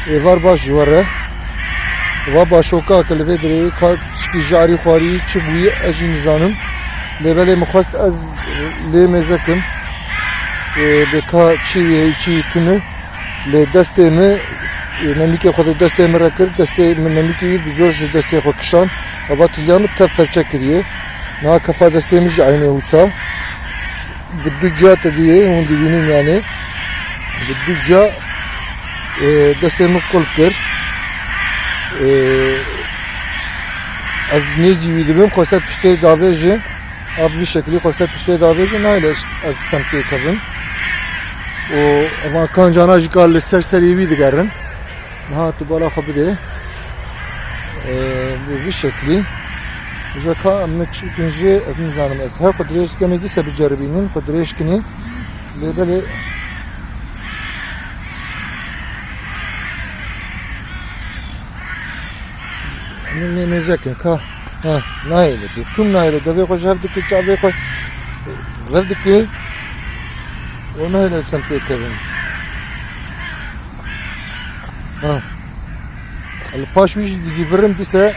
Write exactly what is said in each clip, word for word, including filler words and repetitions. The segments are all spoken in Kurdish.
Êvar baş ji we re. Va başoka ke li vê derê ka tişkî jarî xwarî çi bûyî, ez jî nizanim. Lê belê min xwest ez lê mêze kim. Ê, bê ka çi wî heyî, çi wî tune. Lê destê min, ê, nemîkê xwe di destê min re kir. Destê min nemîkê wî bi zor ji destê xwe kişand. Eva tiliya min tev perçe kiriye. Niha kefa destê min jî eynê wisa. Bi du ca te diyê, hûn dibînin yanî. Bi du ca, e, destê min qul kir. E, ez nêzî wî dibim, xwe ser piştê davêjin. A bi vî şeklî xwe ser piştê davêjin, nayê ez, ez bi semtê kevim. Û evan kancana jî ka li ser serê wî digerin. Niha tu bala xwe bidê. Ee, bi vî şeklî. Ji ka em çi bikin jî, ez nizanim. Ez her xwe dirêj dikim, dîse biceribînin, xwe dirêj kinî. Lê belê min nê mêze kin, ka. Ha, nayê lê. Tûm nayê lê. Devê xwe ji hev dike, çavê xwe ver dike. Û nayê lê bi semtê kevin. Ha. Li paş wî jî dizîvirim dîse,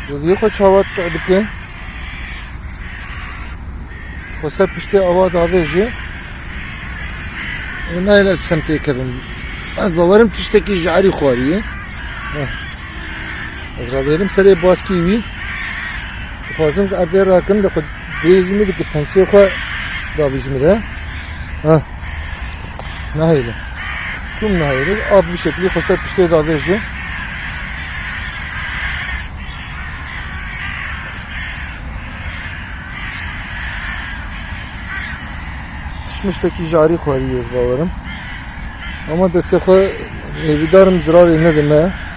dizî xwe çawa tu dike. Xwe ser piştê awa davêje. Û nayê ez bi semtê kevim. Ez bawerim tiştekî ji erî xwarî ye. Heh. Ez radêrim serê baskî wî. Dixwazim ji erdê rakim, lê xwe dirêj min dike, pençê xwe davêj min de. Heh. Nahêle. Tûm nahêle. A bi şeklî xwe ser piştê davêje. Tişmiştekî jarî xwarî ez bawerim. Ama destê xwe hêvîdarim zirarê nedime.